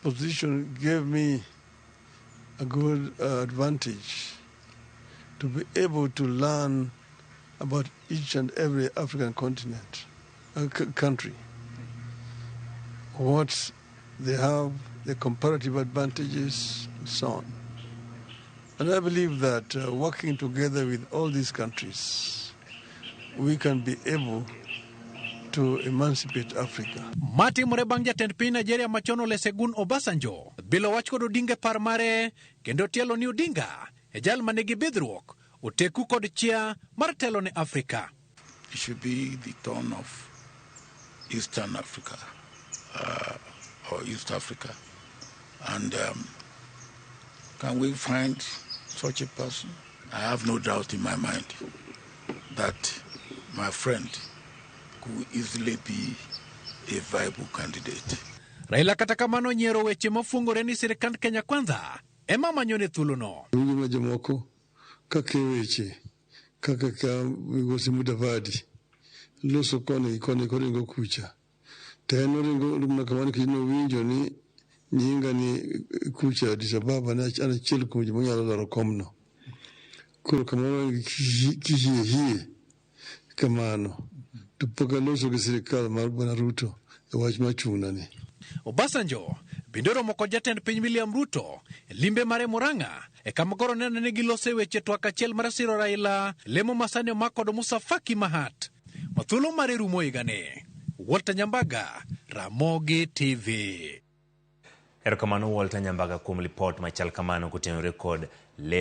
position gave me a good advantage to be able to learn about each and every African continent, country, what they have, the comparative advantages, and so on. And I believe that working together with all these countries, we can be able to emancipate Africa. Matimore bang' jatend piny Nigeria machon Olusegun Obasanjo bilo wach kod Odinga e par mare kendo tielo ni Odinga e jal manigi bidhruok oteku kod chia mar telo ne Afrika. It should be the turn of Eastern Africa or East Africa. And can we find such a person? I have no doubt in my mind that my friend could easily be a viable candidate. Raila kata kamano nyiero weche mofungore ni sirikand Kenya Kwanza ema manyone thuolono. Winjo ma jomoko kaka weche kaka ka migosi Mudavadi loso koni gi koni koringo kucha to en oringo mana kamano nikech nowinjo ni nyinga ni kucha Addis Ababa ne an achiel kuom joma nyalo laro komno. Koro kamano kihie hie kamano to pok aloso gi sirikal mar Bwana Ruto e wach mar chung'na ni. Obasanjo bende oromo kod jatend piny William Ruto e limbe mare Murang'a e kama koro neno ni gilose weche twak achiel mar siro Raila lemo masani omak kod Musa Faki Mahat ma thuolo mare rumo higani. Walter Nyambaga, Ramogi TV. Erokamano Walter Nyambaga kuom lipot machal kamano kotenore kod